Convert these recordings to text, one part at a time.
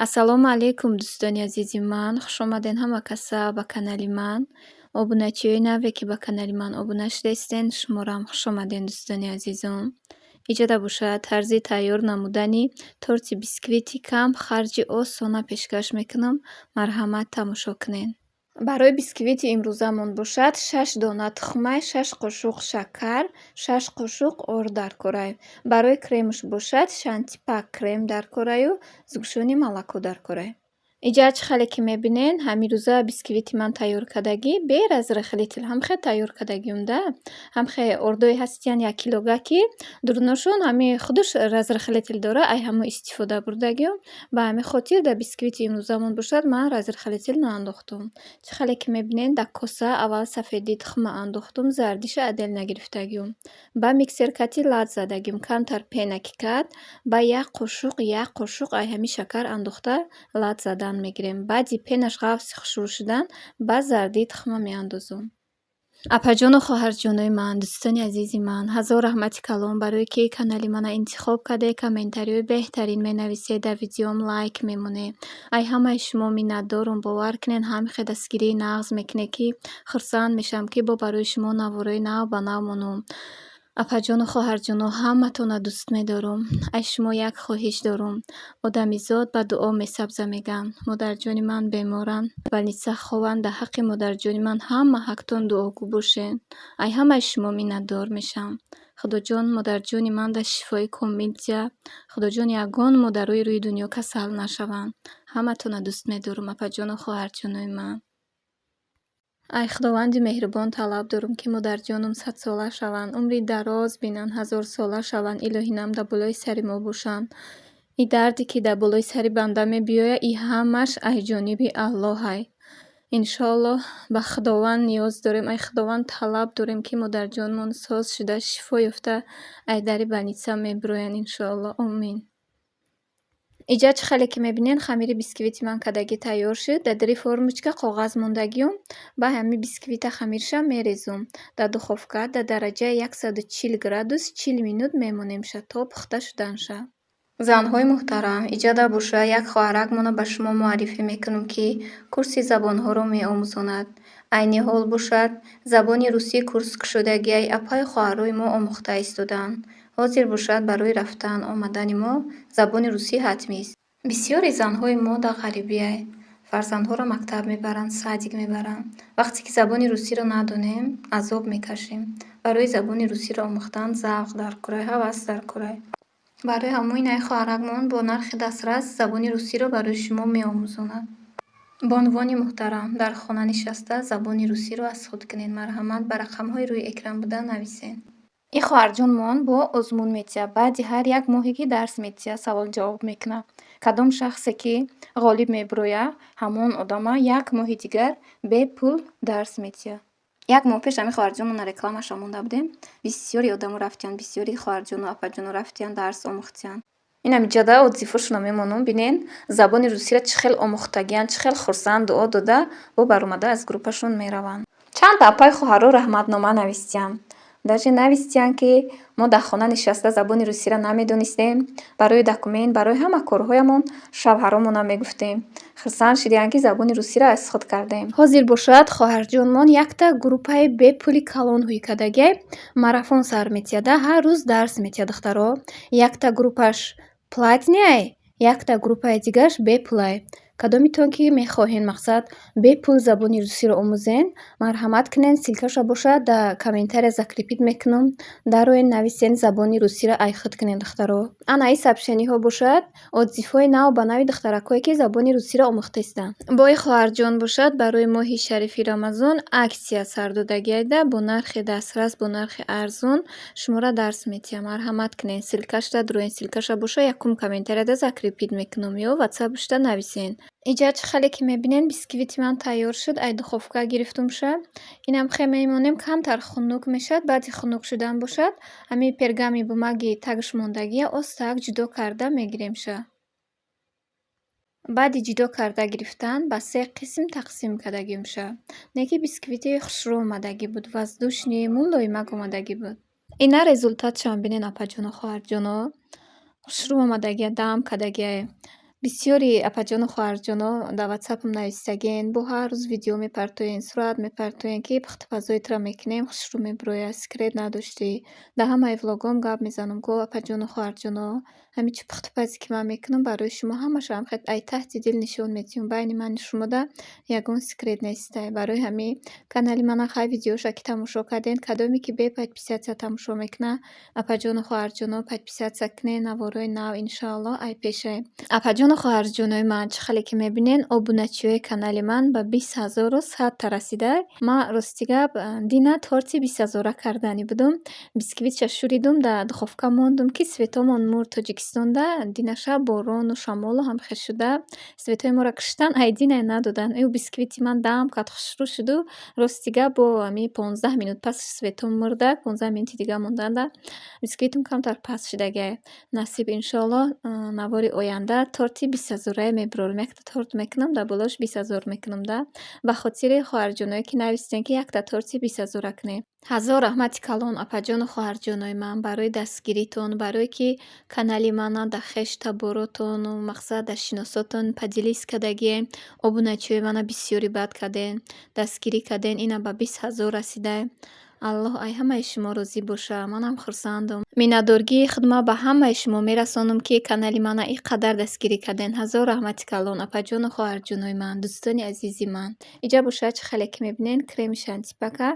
Ассалому алайкум, дӯстони азизи ман. Хушомадед ҳама каса ба канали ман. Обуначиёи наве, ки ба канали ман обуна шудаистен, шуморо хушомадед, дӯстони азизом. Иҷода бошад, тарзи тайёр намудани торти бисквити кам харҷи осона пешкаш мекунам. Марҳамат, тамошо кунед. Барои бисквити имрӯзамон бошад, шаш дона тухмай, шаш қошуқ шакар, шаш қошуқ орд даркорай. Барои кремаш бошад, шантипак крем даркораю сгущённое молоко даркорай. Иҷа чӣ хеле ки мебинен, ҳамин рӯза бисквити ман тайёр кардагӣ бе разрыхлитель ҳамхе тайёр кардагиум да. Ҳамхе ордое ҳастиян яккилога, ки дурношон ҳами худаш разрыхлитель дора, ай ҳамон истифода бурдагиум. Ба ҳамин хотир дар бисквити имрӯзамон бошад, ман разрыхлитель наандохтум. Чӣ хеле ки мебинен, дар коса аввал сафеди тухма андохтум, зардиша отдельно гирифтагиум. Ба миксер кати лат задагиум, камтар пена ки кард, ба як қошуқ, як қошуқ ай ҳамин шакар андохта лат задан мегирем. Баъди пенаш ғафси хушрӯ шудан, ба зардии тухма меандозум. Апаҷону хоҳарҷонои ман, дӯстони азизи ман, ҳазор раҳмати калон, барое ки канали мана интихоб кардед, комментариҳои беҳтарин менависед, дар видеом лайк мемонед. Ай ҳамаи шумо миннатдорум. Бовар кунед, ҳамихе дастгирии нағз мекунед, ки хурсанд мешавам, ки бо барои шумо навораи нав ба нав монум. Апаҷону хоҳарҷоно, ҳаматонро дӯст медорум. Аз шумо як хоҳиш дорум. Одамизод ба дуо месабза, мегӯянд. Модарҷони ман беморанд, больница хованд. Дар ҳаққи модарҷони ман ҳама ҳақтон дуогӯ бошед. Ай ҳамаи шумо миннатдор мешавам. Худоҷон модарҷони ман дар шифои комил диҳад. Худоҷон, ягон модарои рӯи дунё касал нашаванд. Ҳаматонро дӯст медорум, апаҷону хоҳарҷонои ман. Ай Худованди меҳрубон талаб дорум, ки модарҷонум садсола шаванд, умри дароз бинанд, ҳазорсола шаванд, илоҳӣ нам дар болои сари мо бошанд. И дарде, ки дар болои сари банда мебиёяд, и ҳамаш аз ҷониби Аллоҳай. Иншоаллоҳ, ба Худованд ниёз дорем, ай Худованд талаб дорем, ки модарҷонмон соз шуда, шифо ёфта, аз дари больница мебироянд, иншоаллоҳ. Омин. Иҷа чӣ хеле ки мебинед, хамири бисквити ман кадагӣ тайёр шуд. Дар дари формочка коғаз мондагиум, ба ҳамин бисквита хамирша мерезум. Дар духовка дар дараҷаи 140 градус 40 минут мемонемша, то пухта шуданша. Занҳои муҳтарам, иҷода боша, як хоҳаракмонро ба шумо муаррифӣ мекунам, ки курси забонҳоро меомӯзонад. Айни ҳол бошад, забони русӣ курс кушодагиай, апаю хоҳарои мо омӯхта истодаанд. Ҳозир бошад, барои рафтан омадани мо забони русӣ ҳатмист. Бисёри занҳои мо дар ғарибиай. Фарзандҳоро мактаб мебаранд, садик мебаранд. Вақте ки забони русиро надонем, азоб мекашем. Барои забони русиро омӯхтан завқ даркорай, ҳавас даркорай. Барои ҳамин ай хоҳаракмон бо нархи дастрас забони русиро барои шумо меомӯзонад. Бонувони муҳтарам, дар хона нишаста забони русиро аз худ кунед. Марҳамат, ба рақамҳои рӯи экран буда нависед. Ин хоҳарҷонмон бо озмун метиҳад. Баъди ҳар як моҳе, ки дарс метиҳад, савол-ҷавоб мекунад. Кадом шахсе ки ғолиб мебирояд, ҳамон одама як моҳи дигар бепул дарс метиҳад. Як моҳ пеш ҳамин хоҳарҷонмонро рекламаша монда будем. Бисёри одамо рафтиянд, бисёри хоҳарҷону апаҷоно рафтиянд, дарс омӯхтиянд. Инам иҷода отзывҳошонро мемонам, бинен, забони русиро чӣ хел омӯхтагиянд, чӣ хел хурсанд, дуо дода, бо баромада аз группашон мераванд. Чанда апаи хоҳаро раҳматнома навистиянд. Даже навистиянд, ки мо дар хона нишаста забони русиро намедонистем, барои документ, барои ҳама корҳоямон шавҳаромонро мегуфтем. Хурсанд шудиянд, ки забони русиро аз худ кардем. Ҳозир бошад, хоҳарҷонмон якта группаи бепули калон ҳуй кардагиай, марафон сар метиҳад, ҳар рӯз дарс метиҳад, духтаро. Якта группаш платный, якта группаи дигараш бепулай. Кадомитон ки мехоҳед, мақсад, бепул забони русиро омӯзен, марҳамат кунед, ссылкаша бошад, дар комментария закрепить мекунам. Дароен, нависен, забони русиро айхуд кунед, духтаро. Ана ин сообщениҳо бошад, отзывҳои нав ба нави духтаракҳое, ки забони русиро омӯхта истанд. Бо ин хоҳарҷон бошад, барои моҳи шарифи Рамазон акция сар додагиайда, бо нархи дастрас, бо нархи арзон шуморо дарс метиҳам. Марҳамат кунед, ссылкашда дуроен, ссылкаша боша, якум комментарияда закрепить мекунам ё ватсапшда нависен. Иҷа чӣ хеле ки мебинед, бисквити ман тайёр шуд, ай духовка гирифтумша. Инам хе мемонем, камтар хунук мешавад. Баъди хунук шудан бошад, ҳамин пергамент бумаги тагш мондагия остак ҷудо карда мегиремша. Баъди ҷудо карда гирифтан, ба се қисм тақсим кардагимша. Не ки бисквити хушрӯ омадагӣ буд, воздушный, мулоимак омадагӣ буд. Ина результатшам бинед, апаҷону хоҳарҷоно. Хушрӯ омадагия, дам кардагиае. Бисёри апаҷону хоҳарҷоно дар ватсапам нависагиен, бо ҳар рӯз видео мепартоен, сурат мепартоен, ки пухтупазои туро мекунем, хушрӯ мебирояд, секрет надоштӣ. Дар ҳамаи влогом гап мезанам, ку апаҷону хоҳарҷоно, ҳамин чӣ пухтупазе, ки ман мекунам, барои шумо ҳамаша ҳамхел ай таҳти дил нишон медиҳам. Байни ману шумода ягон секрет нестай. Барои ҳамин канали мана хай видеоша ки тамошо кардем, кадоме ки бе подписаться тамошо мекунад, апаҷону хоҳарҷоно, подписаться кунед, наворои нав иншоаллоҳ ай пешае. Апаҷону хоҳарҷонои ман, чӣ хеле ки мебинед, обуначиҳои канали ман ба 20 100-та расида. Ман, рости гап, дина торти 20 ҳазора карданӣ будум. Бисквитша шӯридум, дар духовка мондум, ки светомон мурд. Тоҷикистонда дина шаб борону шамолу ҳамхел шуда, светҳои моро киштан, ай динай надоданд. Ю бисквити ман дам кард, хушрӯ шуду, рости гап, бо ҳамин 15 минут пас светом мурда, 15 минути дига монданда бисквитам камтар паст шудагиай. Насиб, иншоаллоҳ, навори оянда торти 20 ҳазорае мебирорам. Якта торт мекунам, дар болош 20 000 мекунам да. Ба хотири хоҳарҷоное, ки навистем, ки якта торти 20 ҳазора кунем. Ҳазор раҳмати калон, апаҷону хоҳарҷонои ман, барои дастгиритон, барое ки канали мана дар хеш таборотону мақсад дар шиносотон поделиться кардагиен, обуначиҳои мана бисёри бад карден, дастгирӣ карден, ина ба 20 000 расидай. Аллоҳ ай ҳамаи шумо розӣ боша. Манам хурсандам. Миннатдоргии худма ба ҳамаи шумо мерасонам, ки канали мана ин қадар дастгирӣ карден. Ҳазор раҳмати калон, апаҷону хоҳарҷонои ман, дӯстони азизи ман. Иҷа бошад, чӣ хеле ки мебинед, креми шантипака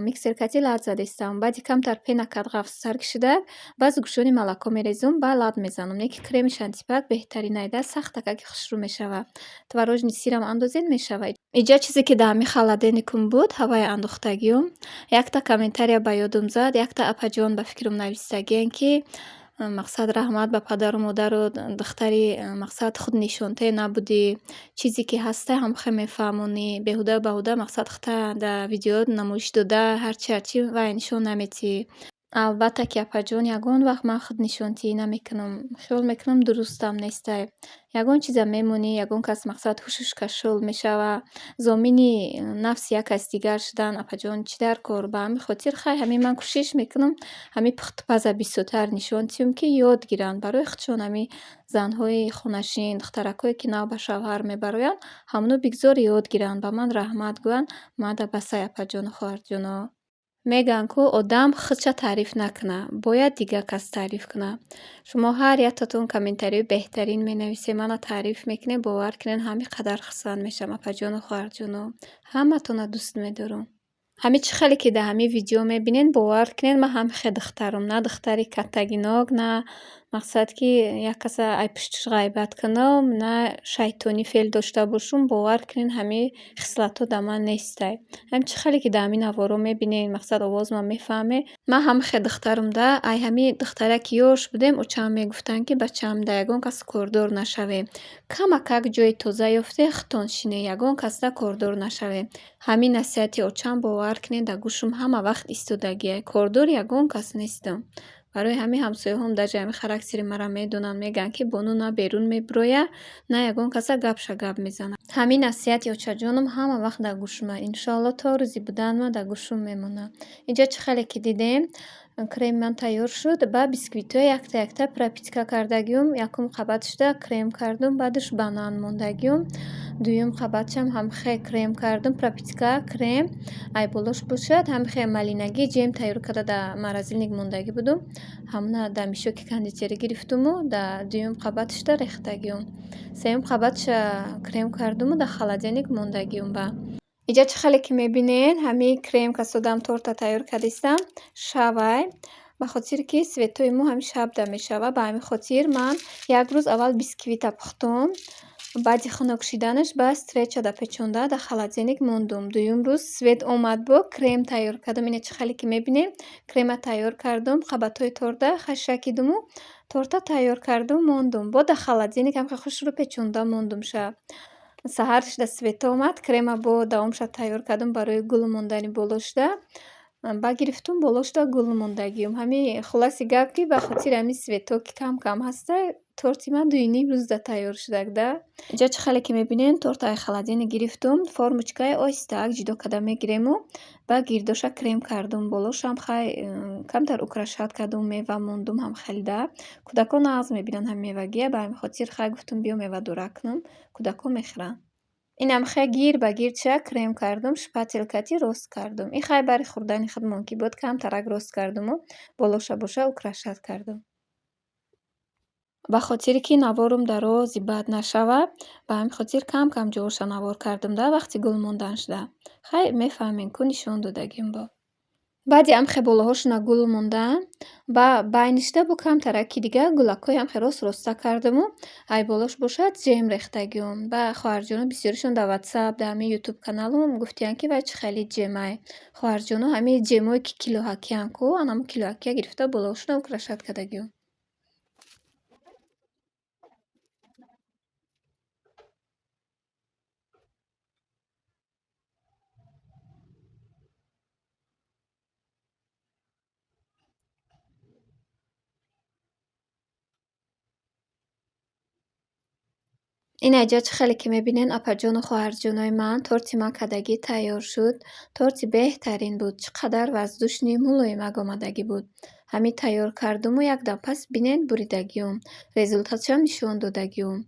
миксер кати лат задистам. Баъди камтар пена кард, ғафзтар кашида, баъд сгущённый молоко мерезум, баъд лат мезанам. Не ки креми шантипак беҳтаринайда, сахтака ки хушрӯ мешавад. Творожный сырам андозед, мешавад. Иҷа чизе ки дар ҳамин холодильникум буд, ҳаваи андохтагиюм, якта комментария ба ёдум зад. Якта апаҷон ба фикрам нависагиен, ки мақсад, раҳмат ба падару модару духтари, мақсад, худнишонте набудӣ, чизе ки ҳастай, ҳамхел мефаҳмонӣ, беҳуда баҳуда, мақсад, худта дар видео намоиш дода, ҳарчи ҳарчи вай нишон наметиҳӣ. Албатта ки, апаҷон, ягон вақт ман худнишонтиҳӣ намекунам. Хиёл мекунам, дурустам нестай. Ягон чиза мемонӣ, ягон кас, мақсад, ҳушуш кашол мешава. Зомини нафси як кас дигар шудан, апаҷон, чӣ дар кор? Ба ҳамин хотир хай ҳамин ман кӯшиш мекунам, ҳамин пухтупаза бисёртар нишон диҳам, ки ёд гиранд. Барои худшон ҳамин занҳои хонашин, духтаракҳое, ки нав ба шавҳар мебароянд, ҳамоно бигзор ёд гиранд, ба ман раҳмат гӯянд. Мада басай, апаҷону хоҳарҷоно. Мегӯянд ку, одам худша таъриф накунад, бояд дигар кас таъриф кунад. Шумо ҳар яктатон комментариҳои беҳтарин менависед, мана таъриф мекунед, бовар кунед, ҳамин қадар хурсанд мешавам, апаҷону хоҳарҷоно. Ҳаматонро дӯст медорам. Ҳамин чӣ хеле ки дар ҳамин видео мебинед, бовар кунед, ман ҳам хел духтарам. На духтари каттагинок, на мақсад, ки як каса ай пуштуш ғайбат кунам, на шайтонӣ феъл дошта бошум. Бовар кунед, ҳамин хислатҳо дар ман нестай. Ҳамин чӣ хеле ки дар ҳамин наворо мебинед, мақсад, овозман мефаҳмед, ман ҳам хел духтарам да. Ай ҳамин духтаре ки ёш будем, очаам мегуфтанд, ки бачаам, дар ягон кас кордор нашавем. Камакак ҷои тоза ёфте, худтон шинед, ягон касда кордор нашавем. Ҳамин насиҳати очаам, бовар кунед, дар гӯшум ҳама вақт истодагиай. Кордори ягон кас нестам. Барои ҳамин ҳамсояҳом даже ҳамин характери маро медонанд, мегӯянд, ки Бону на берун мебирояд, на ягон каса гапша гап мезанад. Ҳамин насиҳати очаҷонам ҳама вақт дар гӯшумай. Иншоалло, то рӯзи буданма дар гӯшум мемонад. Инҷа чӣ хеле ки дидем, креми ман тайёр шуд. Ба бисквитҳои якта якта пропитка кардагиюм. Якум қабат шуда крем кардум, баъдаш банан мондагиюм. Дуюм қабатшам ҳамхел крем кардум, пропитка, крем. Ай болош бошад, ҳамхел малинагӣ ҷем тайёр карда дар морозильник мондагӣ будум. Ҳамона дар мешоки кондитерӣ гирифтуму дар дуюм қабатшда рехтагиюм. Сеюм қабатша крем кардуму дар холодильник мондагиюм ба. Инҷа чӣ хеле ки мебинед, ҳамин крем касодам, торта тайёр кардистам, шавай. Ба хотире ки светҳои мо ҳамин шабда мешавад, ба ҳамин хотир ман як рӯз аввал бисквита пухтум. Баъди хунук шиданаш ба стрейчада печонда дар холодильник мондум. Дуюм рӯз свет омад, бо крем тайёр кардам. Ина чӣ хеле ки мебинем, крема тайёр кардум, қабатҳои торта хашакидуму торта тайёр кардум, мондум. Бо дар холодильник ҳамхел хушрӯ печонда мондум шаб. Саҳар шуда свет омад, крема бо давомша тайёр кардум барои гул мондани болошда. Ба гирифтум, болошда гул мондагиюм. Ҳами хулоси гап, ки ба хотири ҳами цветҳо, ки кам кам ҳаста, торти ман 2,5 рӯзда тайёр шудак да. Инҷа чӣ хеле ки мебинем, торт ай холодильник гирифтум, формочкаи оҳистаак ҷудо карда мегиремӯ, ба гирдоша крем кардум, болошам хай камтар украшать кардум, мева мондум ҳам хеле да. Кӯдакон нағз мебинанд ҳами мевагия, ба ҳамин хотир хай гуфтум, биё мевадора кунам, кӯдакон мехӯранд. Инам хай гир ба гирдша крем кардум, шпатель кати рост кардум. Ин хай бари хӯрдани худмон ки буд, камтарак рост кардуму болоша боша украшать кардум. Ба хотире ки наворум дарози бад нашавад, ба ҳамин хотир кам кам ҷоҳоша навор кардум да, вақти гул мондан шуда. Хай мефаҳмем, ку нишон додагим бо. Баъди ҳамхе болоҳошона гул мондан, ба байнишда бо камтараки дига гулакҳои ҳамхе рост роста кардуму ай болош бошад ҷем рехтагиюм. Ба хоҳарҷоно бисёришон дар ватсап, дар ҳамин ютуб каналум гуфтиянд, ки вай чӣ хеле ҷемай. Хоҳарҷоно, ҳамин ҷемое ки килоҳакиянд ку, анамо килоҳакия гирифта, болоҳошона украшать кардагиюм. Ин айҷа чӣ хеле ки мебинен, апаҷону хоҳарҷонои ман, торти ман кадагӣ тайёр шуд. Торти беҳтарин буд. Чӣ қадар воздушный, мулоимак омадагӣ буд. Ҳамин тайёр кардуму якдам пас бинен буридагиюм. Результатшам нишон додагиюм.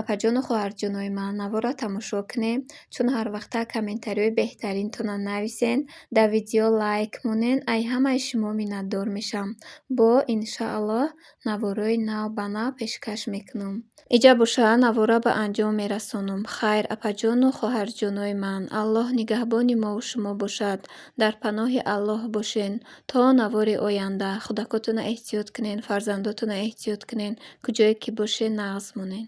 Апаҷону хоҳарҷонои ман, навора тамошо кунем, чун ҳар вақта комментариҳои беҳтаринтонро нависен, дар видео лайк монен, ай ҳамаи шумо миннатдор мешавам. Бо иншааллоҳ наворои нав ба нав пешкаш мекунам. Иҷа боша навора ба анҷом мерасонам. Хайр, апаҷону хоҳарҷонои ман, Аллоҳ нигаҳбони мову шумо бошад. Дар паноҳи Аллоҳ бошен. То навори оянда худакотонро эҳтиёт кунен, фарзандотонро эҳтиёт кунен, куҷое ки бошен, нағз монен.